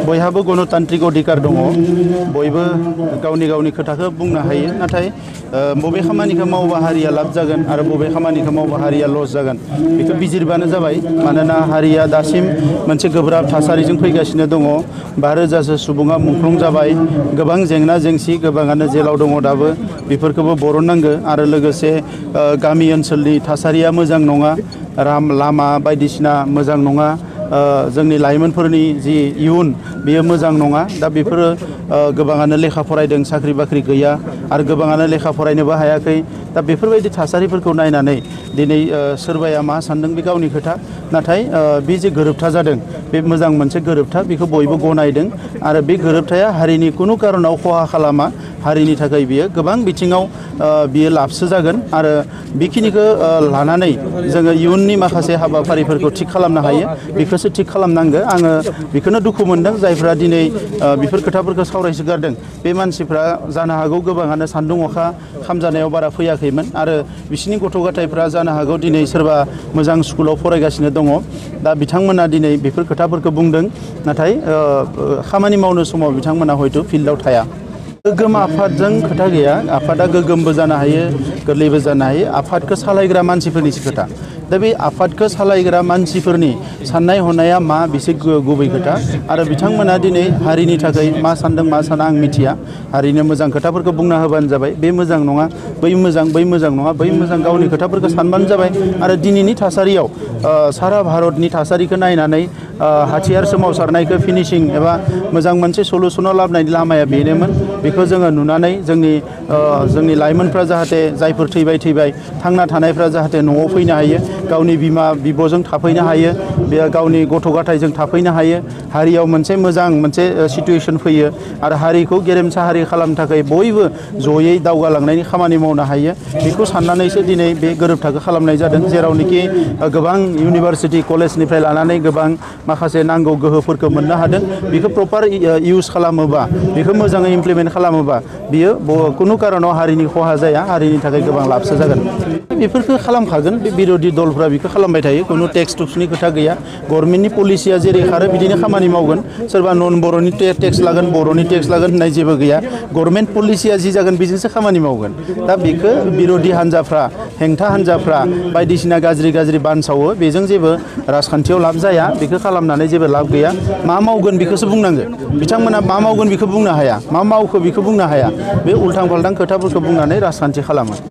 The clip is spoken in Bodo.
बयहाबो गणतान्त्रिक अधिकार दङ बयबो गावनि गावनि खोथाखौ बुंनो हायो नाथाय बबे खामानिखौ मावबा हारिया लाब जागोन आरो बबे खामानिखौ मावबा हारिया लस जागोन बेखौ बिजिरबानो जाबाय मानोना हारिया दासिम मोनसे गोब्राब थासारिजों फैगासिनो दङ 5,000सो सुबुङा मुंख्लं जाबाय गोबां जेंना जेंसि गोबाङानो जेलाव दङ दाबो बेफोरखौबो बरननांगौ आरो लोगोसे गामि ओनसोलनि थासारिया मोजां नङा लामा बायदिसिना मोजां नङा जोंनि लाइमोनफोरनि जि इयुन बेयो मोजां नङा दा बेफोरो गोबाङानो लेखा फरायदों साख्रि बाख्रि गैया आरो गोबाङानो लेखा फरायनोबो हायाखै दा बेफोरबायदि थासारिफोरखौ नायनानै दिनै सोरबाया मा सानदों बे गावनि खोथा नाथाय बे जे गोरोबथा जादों बे मोजां मोनसे गोरोबथा बेखौ बयबो गनायदों आरो बे गोरोबथाया हारिनि कुनु कारनाव खहा खालामा हारिनि थाखाय बियो गोबां बिथिङाव बियो लाबसो जागोन आरो बेखिनिखौ लानानै जोङो इयुननि माखासे हाबाफारिफोरखौ थिग खालामनो हायो बेखौसो थिग खालामनांगौ आङो बेखौनो दुखु मोनदों जायफ्रा दिनै बेफोर खोथाफोरखौ सावरायसोगारदों बे मानसिफ्रा जानो हागौ गोबाङानो सान्दुं अखा खामजानायाव बारा फैयाखैमोन आरो बिसोरनि गथ' गथायफ्रा जानो हागौ दिनै सोरबा मोजां स्कुलाव फरायगासिनो दङ दा बिथांमोना दिनै बेफोर खोथाफोरखौ बुंदों नाथाय खामानि मावनो समाव बिथांमोना हयथ' फिल्डआव थाया गोग्गोम आफादजों खोथा गैया आफादा गोग्गोमबो जानो हायो गोरलैबो जानो हायो आफादखौ सालायग्रा मानसिफोरनिसो खोथा दा बे आफादखौ सालायग्रा मानसिफोरनि साननाय हनाया मा बिसे गुबै खोथा आरो बिथांमोना दिनै हारिनि थाखाय मा सानदों मा साना आं मिथिया हारिनो मोजां खोथाफोरखौ बुंना होबानो जाबाय बे मोजां नङा बै मोजां नङा बै मोजां गावनि खोथाफोरखौ सानबानो जाबाय आरो दिनैनि थासारियाव सारा भारतनि थासारिखौ नायनानै हाथियार सोमावसारनायखौ फिनिशिं एबा मोजां मोनसे सलुसनाव लाबोनायनि लामाया बेनोमोन बेखौ जोङो नुनानै जोंनि लाइमोनफ्रा जाहाथे जायफोर थैबाय थांना थानायफ्रा जाहाथे न'आव फैनो हायो गावनि बिमा बिब'जों थाफैनो हायो बे गावनि गथ' गथायजों थाफैनो हायो हारियाव मोनसे मोजां मोनसे सिटुएसन फैयो आरो हारिखौ गेरेमसा हारि खालामनो थाखाय बयबो जयै दावगालांनायनि खामानि मावनो हायो बेखौ साननानैसो दिनै बे गोरोबथाखौ खालामनाय जादों जेरावनोखि गोबां इउनिभार्सिटि कलेजनिफ्राय लानानै गोबां माखासे नांगौ गोहोफोरखौ मोननो हादों बेखौ प्रपार इउज खालामोबा बेखौ मोजाङै इमप्लिमेन्ट खालामोबा बियो कुनु कारनाव हारिनि खहा जाया हारिनि थाखाय गोबां लाबसो जागोन बेफोरखौ खालामखागोन बे बिरोधि दलफ्रा बेखौ खालामबाय थायो कुनु टेक्स टुक्सनि खोथा गैया गभर्नमेन्टनि पलिसिया जेरै खारो बिदिनो खामानि मावगोन सोरबा नन बर'नि टेक्स लागोन बर'नि टेक्स लागोन होननाय जेबो गैया गभर्नमेन्ट पलिसिया जि जागोन बेजोंसो खामानि मावगोन दा बेखौ बिरोधि हान्जाफ्रा हेंथा हान्जाफ्रा बायदिसिना गाज्रि बानसावो बेजों जेबो राजखान्थियाव लाब जाया बेखौ खालामनानै जेबो लाब गैया मा मावगोन बेखौसो बुंनांगोन बिथांमोना मा मावगोन बेखौ बुंनो हाया मा मावखो बेखौ बुंनो हाया बे उल्थां फाल्थां खोथाफोरखौ बुंनानै राजखान्थि खालामो।